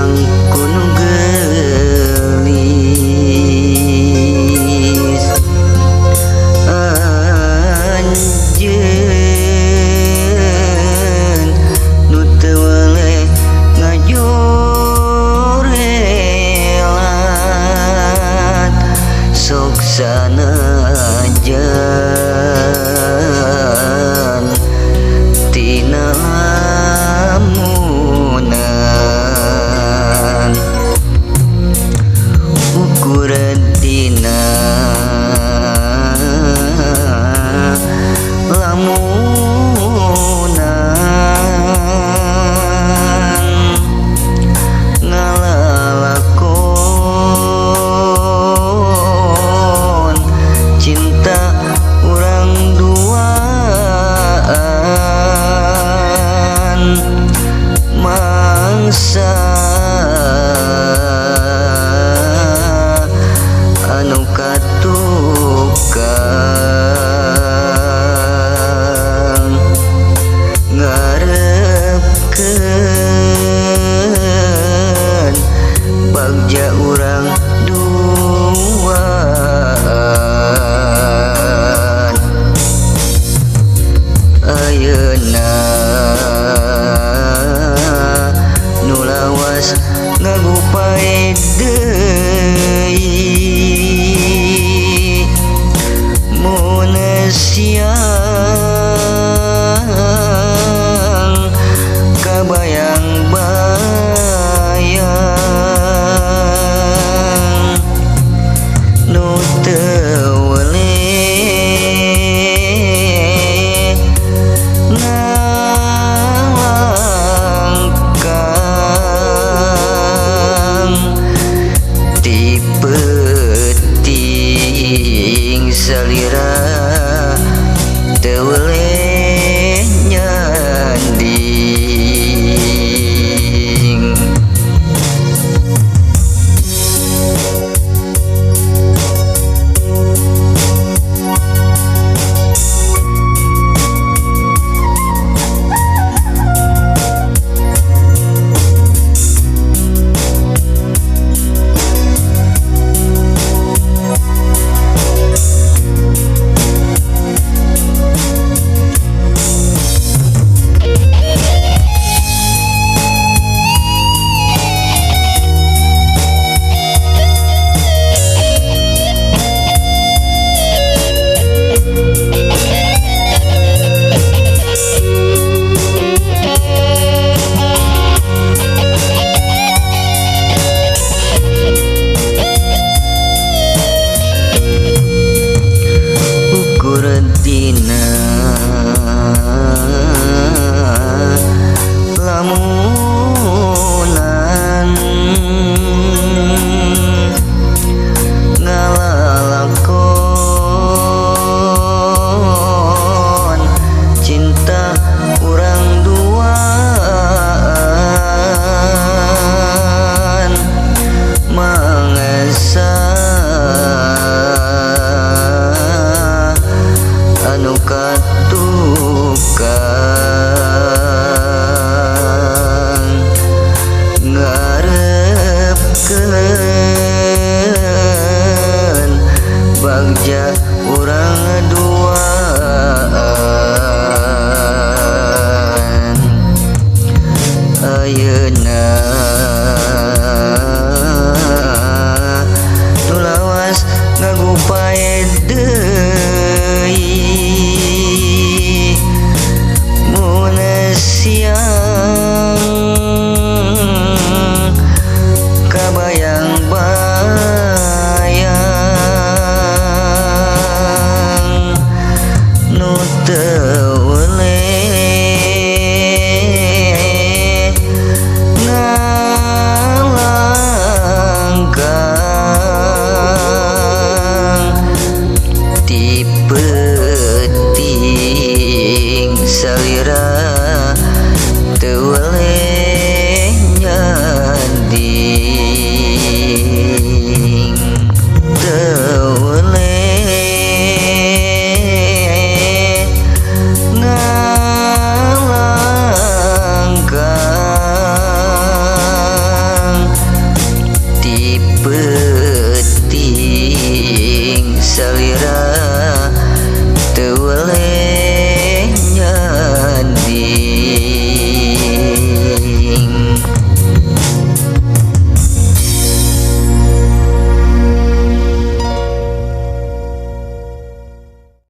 Kabayang ku nu geulis anjeun nu teu weleh ngajorelat sok sanajan tina lamunan ukuran tina lamunan ngalalakon cinta urang duaan mangsa anu katukang ngarepkeun bagja urang duaan. Ayeuna nu lawas ngagupae deui mun siang kabayang-bayang nu teu weleh ngalangkang ti peuting salira teu weleh nyanding. Ukuran tina lamunan ngalalakon cinta urang duaan mangsa anu katukang ngarepkeun bagja urang duaan. Ayeuna nu lawas ngagupae deui mun siang kabayang-bayang nu teu weleh Teuing salira.